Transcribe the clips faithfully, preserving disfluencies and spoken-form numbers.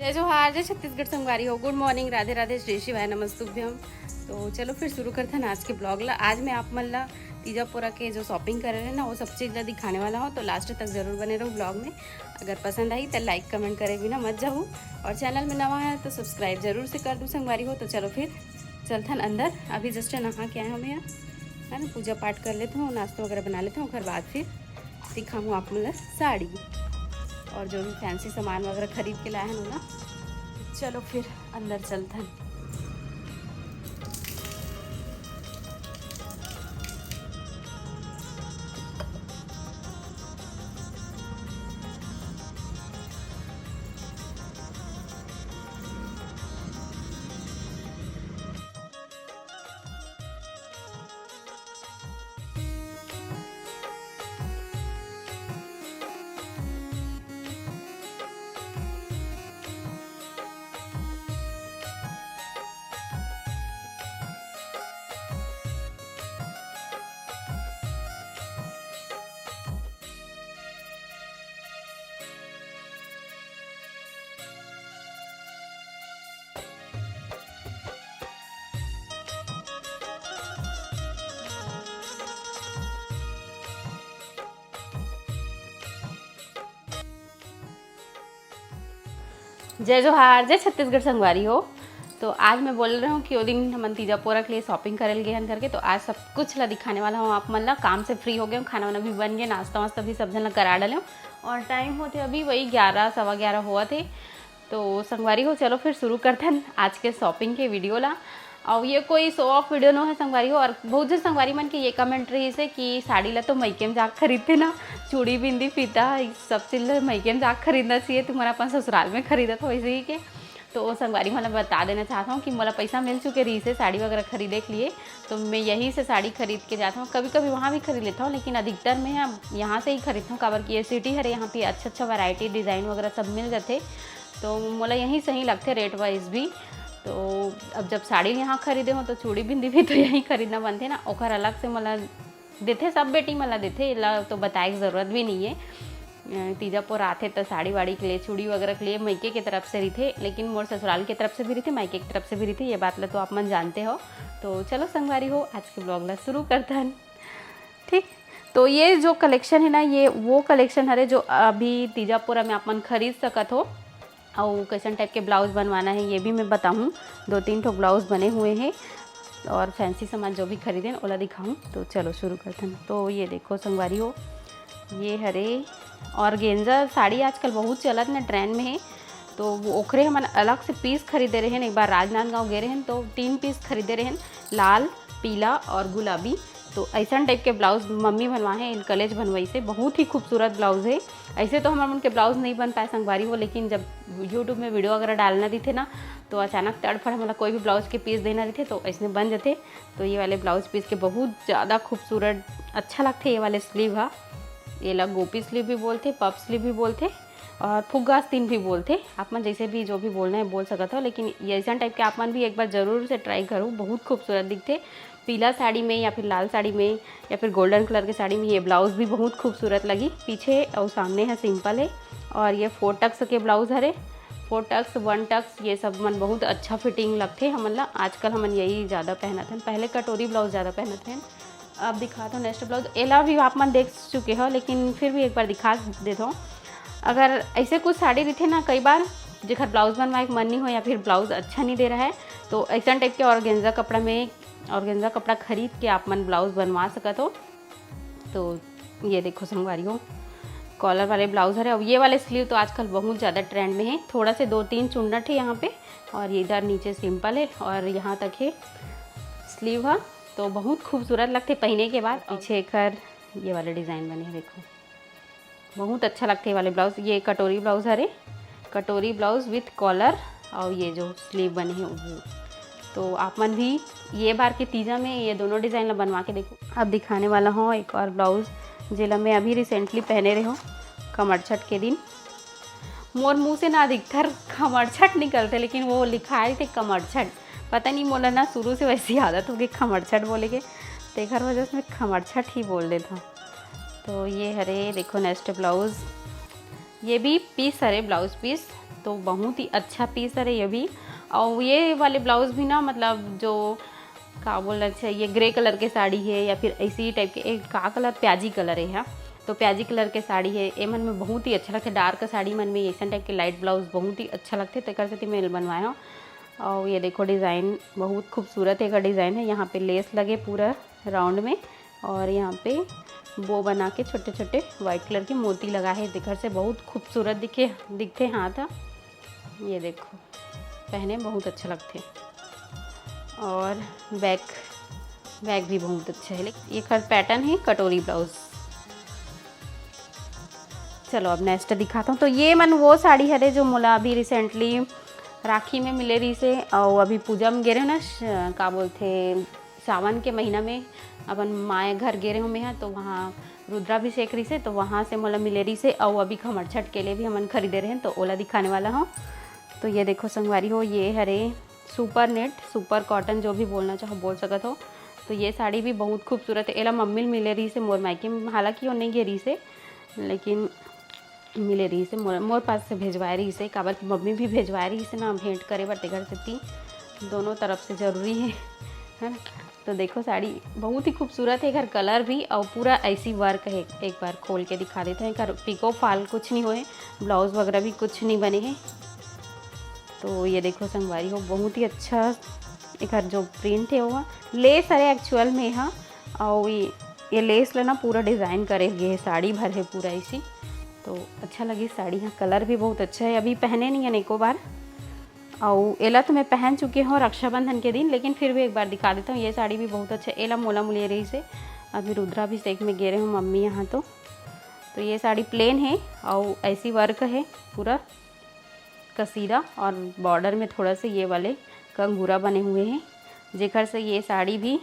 जय जोहार, जय छत्तीसगढ़ संगवारी हो। गुड मॉर्निंग, राधे राधे, श्री शिवाय नमस्तुभ्यम। तो चलो फिर शुरू करथन आज के ब्लॉग ला। आज मैं आप मन ला तीजा पोरा के जो शॉपिंग करे रहे ना, वो सब चीज़ ला दिखाने वाला हूँ, तो लास्ट तक जरूर बने रहो ब्लॉग में। अगर पसंद आई तो लाइक कमेंट करे बिना मत जाहू, और चैनल में नवा है तो सब्सक्राइब जरूर से कर दू संगवारी हो। तो चलो फिर चलथन अंदर। अभी जस्ट नहा के आए हूँ मैं, है ना, पूजा पाठ कर लेते हूँ, नाश्ता वगैरह बना लेते हूँ, ओकर बाद फिर दिखाऊँ आप मन ला साड़ी और जो भी फैंसी सामान वगैरह खरीद के लाए हैं ना। चलो फिर अंदर चलथन। जय जोहार, जय छत्तीसगढ़ संगवारी हो। तो आज मैं बोल रहे हूँ कि वो दिन हमन तीजा पोरा के लिए शॉपिंग करे ल गे हन करके, तो आज सब कुछ ला दिखाने वाला हूँ आप मन ला। काम से फ्री हो गए हूँ, खाना वाना भी बन गया, नाश्ता वास्ता भी सब झन ला करा डाले हूँ। और टाइम होते अभी वही ग्यारह, सवा ग्यारह हुआ थे। तो संगवारी हो, चलो फिर शुरू करथन आज के शॉपिंग के वीडियो ला। और ये कोई शो ऑफ वीडियो नो है संगवारी हो। और बहुत जन संगवारी मन के ये कमेंट रही से कि साड़ी ला तो मइके में जाके खरीदते ना, चूड़ी बिंदी फीता, ये सब चीज ला मइके में जाके खरीदना चाहिए, तुमन अपन ससुराल में खरीदत हो ऐसे ही के। तो वो संगवारी मन ला बता देना चाहता हूँ कि मोला पैसा मिल चुके रही से साड़ी वगैरह खरीदे के लिए, तो मैं यहीं से साड़ी खरीद के जाता हूँ। कभी कभी वहाँ भी खरीद लेता हूँ, लेकिन अधिकतर मैं यहाँ, यहाँ से ही खरीदता हूँ, काबर कि ये सिटी हरे, यहाँ पे अच्छा अच्छा वैरायटी, डिज़ाइन वगैरह सब मिल जाते। तो मोला यहीं सही लगथे रेट वाइज भी। तो अब जब साड़ी यहाँ खरीदे हो तो चूड़ी बिंदी भी तो यहीं खरीदना बनथे ना, ओकर अलग से मोला देथे, सब बेटी मन ला देथे, एला तो बताए के जरूरत भी नहीं है। अ, तीजा पोर आथे त साड़ी वाड़ी के लिए, चूड़ी वगैरह के लिए मइके के तरफ से रहिथे, लेकिन मोर ससुराल के तरफ से भी रहिथे, मायके के तरफ से भी रहिथे, ये बात ला तो आप मन जानते हो। तो चलो संगवारी हो, आज के ब्लॉग ला शुरू करथन। ठीक, तो ये जो कलेक्शन है ना, ये वो कलेक्शन हरे जो अभी तीजा पोरा में आप मन खरीद सकत हो। अउ कैसन टाइप के ब्लाउज बनवाना है, ये भी मैं बताऊँ। दो तीन ठो ब्लाउज बने हुए हैं और फैंसी सामान जो भी खरीदे हैं, ओला दिखाऊँ। तो चलो शुरू करते हैं। तो ये देखो संगवारी हो, ये हरे ऑर्गेन्जा साड़ी आजकल बहुत चलत ना, ट्रेंड में है। तो वो ओखरे हमन अलग से पीस खरीदे रहे हैं। एक बार राजनांदगांव गए रहे हैं तो तीन पीस खरीदे रहे हैं, लाल, पीला और गुलाबी। तो ऐसन टाइप के ब्लाउज मम्मी बनवा है, इन कलेज बनवाई से, बहुत ही खूबसूरत ब्लाउज है। ऐसे तो हमर मन के ब्लाउज नहीं बन पाए संगवारी हो, लेकिन जब यूट्यूब में वीडियो वगैरह डालना रहिथे ना, तो अचानक तड़फड़ हमला कोई भी ब्लाउज के पीस देना रहिथे, तो ऐसने बन जथे। तो ये वाले ब्लाउज पीस के बहुत ज़्यादा खूबसूरत, अच्छा लगथे ये वाले स्लीव हा। ये ला गोपी स्लीव भी बोलथे, पफ स्लीव भी बोलथे और फुग्गा आस्तीन भी बोलथे। आप मन जैसे भी जो भी बोलना है बोल सकत हो, लेकिन ये ऐसन टाइप के आप मन भी एक बार जरूर से ट्राई करो, बहुत खूबसूरत दिखथे। पीला साड़ी में या फिर लाल साड़ी में या फिर गोल्डन कलर के साड़ी में ये ब्लाउज भी बहुत खूबसूरत लगी। पीछे और सामने है सिंपल है। और ये फोर टक्स के ब्लाउज हरे, फोर टक्स, वन टक्स, ये सब मन बहुत अच्छा फिटिंग लगथे हमन ला। आजकल हमन यही ज़्यादा पहनत हन, पहले कटोरी ब्लाउज ज़्यादा पहनत हन। अब दिखात हो नेक्स्ट ब्लाउज, एला भी आप मन देख चुके हो, लेकिन फिर भी एक बार दिखा देत हो। अगर ऐसे कुछ साड़ी रहिथे ना, कई बार जेकर ब्लाउज बनवाए के मन नहीं हो या फिर ब्लाउज अच्छा नहीं दे रहा है, तो ऐसा टाइप के ऑर्गेन्जा कपड़ा में, ऑर्गेन्जा कपड़ा खरीद के आप मन ब्लाउज बनवा सकत हो। तो ये देखो संगवारी हो, कॉलर वाले ब्लाउज हरे। अब ये वाले स्लीव तो आजकल बहुत ज़्यादा ट्रेंड में है। थोड़ा से दो तीन चुन्नट है यहाँ पे, और ये इधर नीचे सिंपल है और यहाँ तक है स्लीव हा। तो बहुत खूबसूरत लगथे पहने के बाद। पीछे एकर ये वाला डिज़ाइन बने है, देखो, बहुत अच्छा लगथे ये वाले ब्लाउज। ये कटोरी ब्लाउज हरे, कटोरी ब्लाउज विथ कॉलर, और ये जो स्लीव बने हैं वो। तो आप मन भी ये बार के तीजा में ये दोनों डिज़ाइन ला बनवा के देखो। अब दिखाने वाला हूँ एक और ब्लाउज, जेला मैं अभी रिसेंटली पहने रहे हूँ कमरछठ के दिन। मोर मुंह से ना अधिकतर खमरछठ निकलथे, लेकिन वो लिखाए थे कमरछठ। पता नहीं, मोला ना शुरू से वैसी आदत हो गई खमरछठ बोले के, तेखर वजह से मैं खमरछठ ही बोल देता हूँ। तो ये हरे, देखो, नेक्स्ट ब्लाउज, ये भी पीस हरे, ब्लाउज पीस। तो बहुत ही अच्छा पीस हरे ये भी। और ये वाले ब्लाउज भी ना, मतलब जो का बोलना चाहिए, ग्रे कलर के साड़ी है या फिर ऐसी टाइप के, एक का कलर, प्याजी कलर है, हाँ। तो प्याजी कलर के साड़ी है, ए मन में बहुत ही अच्छा लगता है। डार्क साड़ी मन में ऐसा टाइप के लाइट ब्लाउज बहुत ही अच्छा लगता है, तो एकर सेती मैं बनवाया हूँ। और ये देखो, डिज़ाइन बहुत खूबसूरत है, एकर डिज़ाइन है। यहाँ पे लेस लगे पूरा राउंड में, और यहाँ पे बो बना के छोटे छोटे वाइट कलर के मोती लगा है, जेकर से बहुत खूबसूरत दिखे, दिखते हाथ ह। ये देखो, पहने बहुत अच्छा लगते। और बैक, बैक भी बहुत अच्छा है, लेकिन एकर पैटर्न है कटोरी ब्लाउज। चलो, अब नेक्स्ट दिखाता हूँ। तो ये मन वो साड़ी हरे जो मोला अभी रिसेंटली राखी में मिले रहिसे, और अभी पूजा में गे रहे ना, श-, का बोलते, सावन के महीना में अपन माए घर गे रहे हूँ मैं, तो वहाँ रुद्राभिषेक रहिसे, तो वहाँ से मोला मिले रहिसे। और अभी खमरछठ के लिए भी हमन खरीदे रहे, तो ओला दिखाने वाला हूँ। तो ये देखो संगवारी हो, ये हरे सुपर नेट, सुपर कॉटन, जो भी बोलना चाहो बोल सकत हो। तो ये साड़ी भी बहुत खूबसूरत है। एला मम्मी ल मिले रहिसे मोर मायके में, हालांकि वो नहीं गे रहिसे, लेकिन मिले रहिसे मोर, मोर पास से भेजवाए रहिसे, काबर कि मम्मी भी भेजवाए रहिसे ना भेंट करे बर, तेकर सेती दोनों तरफ से जरूरी है, है ना। तो देखो, साड़ी बहुत ही खूबसूरत है, एकर कलर भी, और पूरा ऐसी वर्क है। एक बार खोल के दिखा देते हैं, एकर पिको फाल कुछ नहीं होए, ब्लाउज वगैरह भी कुछ नहीं बने हैं। तो ये देखो संगवारी हो, बहुत ही अच्छा एकर जो प्रिंट है वो लेस हरे एक्चुअल में, हाँ। और ये, ये लेस ला ना पूरा डिज़ाइन करे हुए है, साड़ी भर है पूरा ऐसी। तो अच्छा लगी साड़ी, हाँ। कलर भी बहुत अच्छा है, अभी पहने नहीं है एको बार। और एला तो मैं पहन चुके हूँ रक्षाबंधन के दिन, लेकिन फिर भी एक बार दिखा देता हूँ। ये साड़ी भी बहुत अच्छा है, एला मोला मिले रहिसे, अभी रुद्राभिषेक में गे रहे हूँ मम्मी यहाँ तो। तो ये साड़ी प्लेन है और ऐसी वर्क है पूरा कसीदा, और बॉर्डर में थोड़ा सा ये वाले कंगूरा बने हुए हैं, जेकर से ये साड़ी भी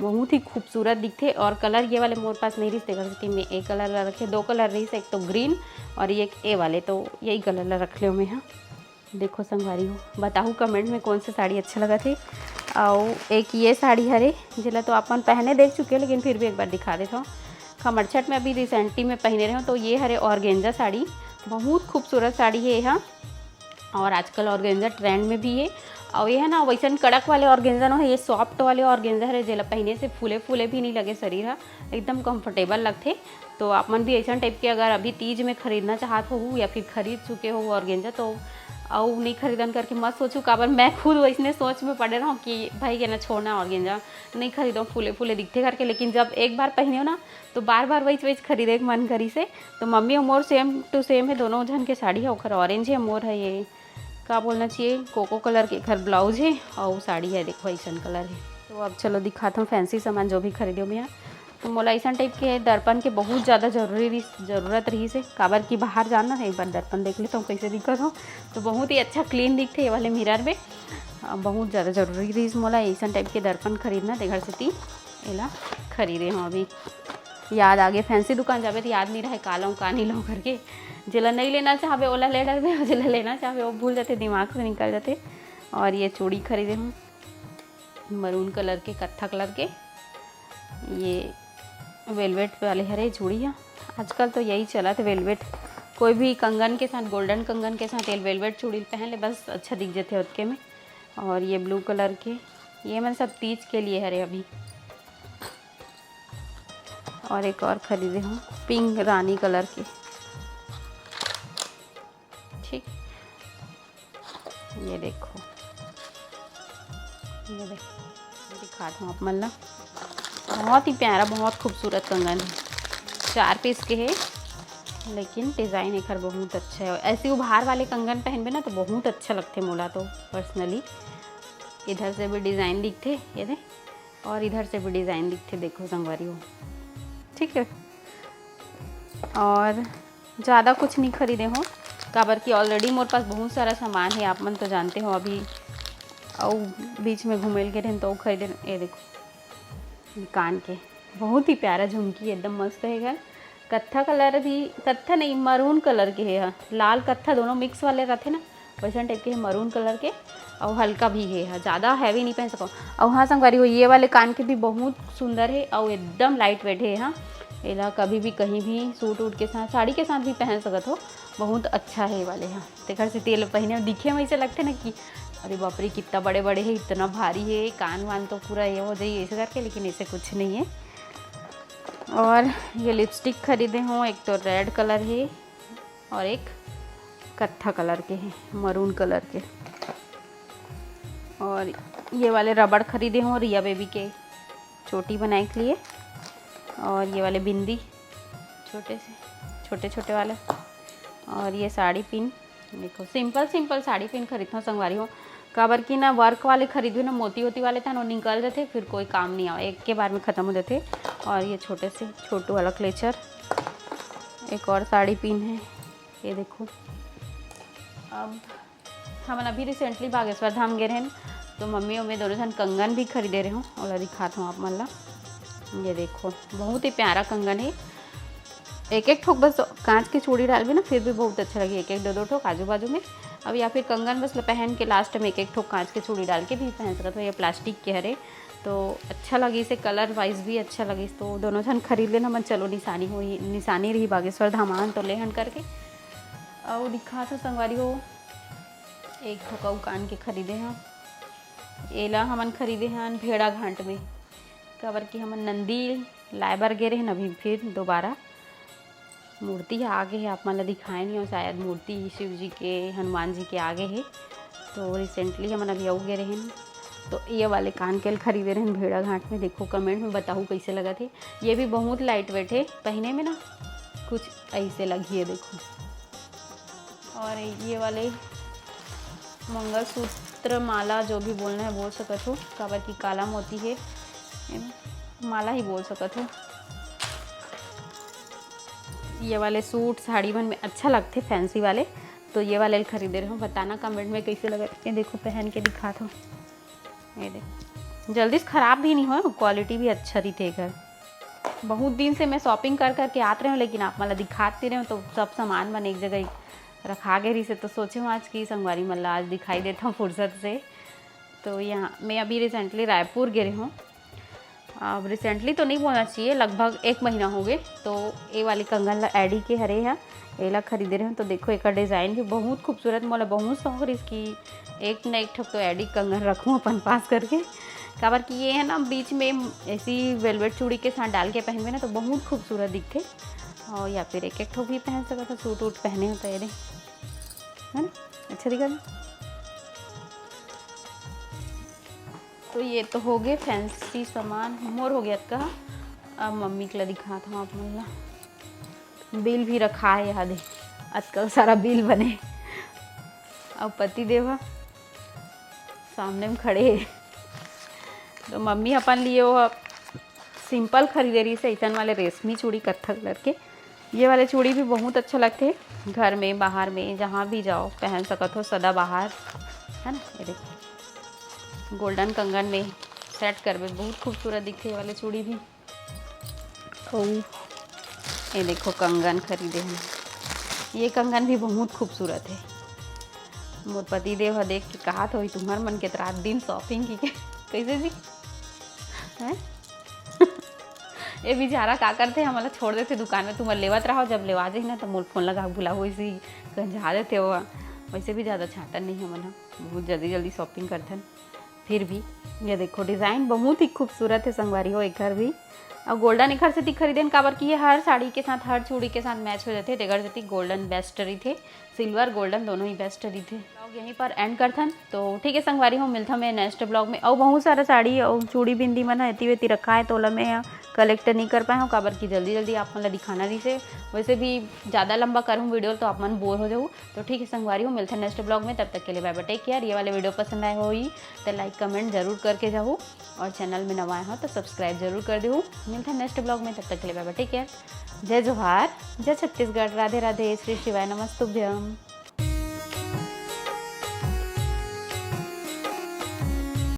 बहुत ही खूबसूरत दिखते। और कलर ये वाले मोर पास नहीं रहिस, तेकर सेती मैं एक कलर ला रखे, दो कलर रहिस, एक तो ग्रीन और एक ए वाले, तो यही कलर ला रख लियो मैं, हाँ। देखो संगवारी हो, बताहू कमेंट में कौन सा साड़ी अच्छा लगथे। और एक ये साड़ी हरे, जेला तो अपन पहने देख चुके हो, लेकिन फिर भी एक बार दिखा देता हूँ। खमरछठ में अभी रिसेंटली में पहने रहे हो, तो ये हरे ऑर्गेंजा साड़ी, बहुत खूबसूरत साड़ी है यहाँ। और आजकल ऑर्गेंजा ट्रेंड में भी है। और ये है ना, वैसन कड़क वाले ऑर्गेंजा नो है, ये सॉफ्ट वाले ऑर्गेंजा हरे, जेला पहने से फूले फूले भी नहीं लगे शरीर हा, एकदम कंफर्टेबल लगथे। तो आप मन भी ऐसन टाइप के अगर अभी तीज में खरीदना चाहत हो या फिर खरीद चुके हो ऑर्गेंजा, तो अउ नहीं खरीदन करके मत सोचू, काबर मैं खुद वैसने सोच में पड़े रहूँ कि भाई के ना छोड़ना ऑर्गेंजा, नहीं खरीदो, फूले फूले दिखते करके। लेकिन जब एक बार पहने हो ना, तो बार बार वही वही खरीदे के मन करी से। तो मम्मी और मोर सेम टू सेम है, दोनों झन के साड़ी है, ओकर ऑरेंज है, मोर है ये का बोलना चाहिए, कोको कलर के एकर ब्लाउज है और साड़ी है, देखो ऐसन कलर है। तो अब चलो दिखाता हूँ फैंसी सामान जो भी खरीदे हो मैं। तो मोला ऐसन टाइप के दर्पण के बहुत ज़्यादा जरूरी रही, जरूरत रही से, काबर कि बाहर जाना है, एक बार दर्पण देख लेता हूँ कैसे दिखत हो। तो बहुत ही अच्छा क्लीन दिखते ये वाले मिरर में, अ, बहुत ज़्यादा जरूरी रही मोला ऐसन टाइप के दर्पण खरीदना, तेकर सेती एला खरीदे हूँ। अभी याद आगे, फैंसी दुकान जाबे तो याद नहीं रहे का लऊँ का नहीं लऊँ करके। जेला नहीं लेना चाहबे ओला ले डरबे, और जेला लेना चाहबे वो भूल जाते, दिमाग से निकल जाते। और ये चूड़ी खरीदे हूँ मरून कलर के, कत्था कलर के, ये वेलवेट वाले हरे चूड़ी है। आजकल तो यही चलत है वेलवेट, कोई भी कंगन के साथ, गोल्डन कंगन के साथ ये वेलवेट चूड़ी पहन ले, बस अच्छा दिख जाते ओतके में। और ये ब्लू कलर के, ये मन सब तीज के लिए हरे अभी। और एक और खरीदे हूँ पिंक रानी कलर के, ठीक। ये देखो, ये देखो, दिखात हूँ आप मन ला। बहुत ही प्यारा, बहुत खूबसूरत कंगन है, चार पीस के है, लेकिन डिज़ाइन एकर बहुत अच्छा है। ऐसे उभार वाले कंगन पहनबे ना तो बहुत अच्छा लगते मोला तो पर्सनली। इधर से भी डिज़ाइन दिखते, ये दे, और इधर से भी डिज़ाइन दिखते, देखो संगवारी हो, ठीक है। और ज़्यादा कुछ नहीं खरीदे हो, काबर कि ऑलरेडी मोर पास बहुत सारा सामान है, आप मन तो जानते हो। अभी अउ बीच में घूमे ल गे रहेन तो खरीदे, ये देखो कान के, बहुत ही प्यारा झुमकी, एकदम मस्त है घर। कत्था कलर भी, कत्था नहीं, मरून कलर के है, लाल कत्था दोनों मिक्स वाले रहते ना, वैसन टाइप के है, मरून कलर के, और हल्का भी है, हाँ, ज़्यादा हैवी नहीं पहन सको। और हाँ संगवारी हो, ये वाले कान के भी बहुत सुंदर है और एकदम लाइट वेट है, हाँ। एला कभी भी कहीं भी सूट वूट के साथ, साड़ी के साथ भी पहन सकत हो। बहुत अच्छा हे ये वाले ह। तेकर सेती ये ल पहिने म दिखे म ऐसे लगथे ना कि अरे बाप रे, कितना बड़े-बड़े हे, इतना भारी हे, कान वान तो पूरा ये हो जाही ऐसे करके, लेकिन ऐसे कुछ नहीं है। और ये लिपस्टिक खरीदे हों, एक तो रेड कलर हे और एक कत्था कलर के हे, मरून कलर के। और ये वाले रबड़ खरीदे हों रिया बेबी के चोटी बनाए के लिए। और ये वाले बिंदी छोटे से, छोटे छोटे वाले। और ये साड़ी पिन, देखो सिंपल सिंपल साड़ी पिन खरीदथों संगवारी हो, काबर कि ना वर्क वाले खरीदबे ना, मोती वोती वाले तहन वो निकल जाथे, फिर कोई काम नहीं आवे, एक के बार में खत्म हो जाथे। और ये छोटे से छोटू वाला क्लेचर, एक और साड़ी पिन है, ये देखो। अब हमन अभी रिसेंटली बागेश्वर धाम गे रहेन, तो मम्मी और मैं दोनों झन कंगन भी खरीदे रहे हों, ओला दिखात हों आप मन ला। ये देखो, बहुत ही प्यारा कंगन है। एक एक ठोक बस कांच के चूड़ी डालबे ना, फिर भी बहुत अच्छा लगी, एक एक दो दो ठोक आजू बाजू में। अब या फिर कंगन बस ल पहन के लास्ट में एक एक ठोक कांच के चूड़ी डाल के भी पहन सकत हो। ये प्लास्टिक के हरे, तो अच्छा लगिस, कलर वाइज भी अच्छा लगिस। तो दोनों झन खरीद लेन हमन, चलो निशानी होही, निशानी रही बागेश्वर धाम आन तो लेहन करके। अउ दिखात हों संगवारी हो, एक ठोक अउ कान के खरीदे हन। एला हमन खरीदे हन भेड़ाघाट में, काबर कि हमन नंदी लाए बर गे रहेन, अभी फिर दोबारा मूर्ति ह आगे हे, आप मन ल दिखाए नहीं हो शायद, मूर्ति शिव जी के, हनुमान जी के आगे हे। तो रिसेंटली हमन अभी अउ गे रहेन, तो ये वाले कान के ल खरीदे रहेन भेड़ाघाट में। देखो कमेंट में बताहू कैसे लगत हे। ये भी बहुत लाइट वेट हे, पहने में ना कुछ ऐसे लगी है, देखो। और ये वाले मंगलसूत्र, माला, जो भी बोलना है बोल सकत हो, काबर कि काला मोती है, एम, माला ही बोल सकत हो। ये वाले सूट साड़ी मन में अच्छा लगथे फैंसी वाले, तो ये वाले ल खरीदे रहे हो। बताना कमेंट में कैसे लगे। ये देखो पहन के दिखात हों, ये देखो जल्दी से खराब भी नहीं हो, क्वालिटी भी अच्छा रहिथे एकर। बहुत दिन से मैं शॉपिंग कर करके आत रहे हों, लेकिन आप मन ला दिखात नहीं रहे हों, तो सब सामान मन एक जगह रखा गे रहिसे, तो सोचे हों आज कि संगवारी मन ला आज दिखाई देत हों फुर्सत से। तो यहाँ मैं अभी रिसेंटली रायपुर गे रहे हों, अब रिसेंटली तो नहीं बोलना चाहिए, लगभग एक महीना हो गए। तो ये वाली कंगन ला एडी के हरे ह, एला खरीदे रहे हों। तो देखो एकर डिज़ाइन भी बहुत खूबसूरत, मोला बहुत शौक रहिस कि एक न एक ठोक तो एडी कंगन रखूँ अपन पास करके, काबर कि ये है ना बीच में ऐसी वेलवेट चूड़ी के साथ डाल के पहनबे ना तो बहुत खूबसूरत दिखथे। और या फिर एक एक ठोक भी पहन सकत हो, सूट वूट पहने हो तो ये दे, है ना, अच्छा दिखत हे। तो ये तो हो गए फैंसी सामान, मोर हो गया अतका। अब मम्मी के ला दिखात हों आप मन ला, बिल भी रखा है यहाँ दे, आजकल सारा बिल बने। अब पति देव ह सामने में खड़े हे, तो मम्मी अपन लिए वो सिंपल खरीदे रहिसे, ऐसन वाले रेशमी चूड़ी कत्था कलर के। ये वाले चूड़ी भी बहुत अच्छा लगथे, घर में, बाहर में, जहाँ भी जाओ पहन सकत हो, सदाबहार है ना। ये देखो गोल्डन कंगन में सेट करबे, बहुत खूबसूरत दिखथे ये वाले चूड़ी भी। अउ ये देखो कंगन खरीदे हन, ये कंगन भी बहुत खूबसूरत है। मोर पति देव ह देख के कहत होही, "तुम्हर मन के त रात दिन शॉपिंग की के।" कैसे जी? हैं? ये बेचारा का करथे, हमला छोड़ देथे दुकान में, तुमन लेवत रहो, जब लेवा जाही ना, तो मोला फोन लगा के बुलाहू, ऐसे ही गंजा देथे वो। वैसे भी ज़्यादा छांटन नहीं हमन ह, बहुत जल्दी जल्दी शॉपिंग करथन। फिर भी ये देखो, डिज़ाइन बहुत ही खूबसूरत है संगवारी हो, एकर भी। और गोल्डन एकर सेती खरीदेन, काबर कि ये हर साड़ी के साथ, हर चूड़ी के साथ मैच हो जाथे, तेकर सेती गोल्डन बेस्ट रहिथे। सिल्वर गोल्डन दोनों ही बेस्ट रहिथे। ब्लॉग यहीं पर एंड करथन। तो ठीक है संगवारी हो, मिलथन मैं नेक्स्ट ब्लॉग में। और बहुत सारा साड़ी और चूड़ी बिंदी मन ह एती वेती रखा है, तो ओला मैं कलेक्ट नहीं कर पाए हूँ, काबर कि जल्दी जल्दी आप मन ला दिखाना रहिसे। वैसे भी ज़्यादा लंबा करूँ वीडियो तो आप मन बोर हो जाऊ। तो ठीक है संगवारी हो, मिलथन नेक्स्ट ब्लॉग में। तब तक के लिए बाय बाय, टेक केयर। ये वाले वीडियो पसंद आए होही तो लाइक कमेंट जरूर करके जाहू, और चैनल में नवा आए हो तो सब्सक्राइब जरूर कर देहू। मिलथन नेक्स्ट ब्लॉग में, तब तक के लिए बाय बाय, टेक केयर। जय जोहार, जय छत्तीसगढ़, राधे राधे, श्री शिवाय नमस्तुभ्यम।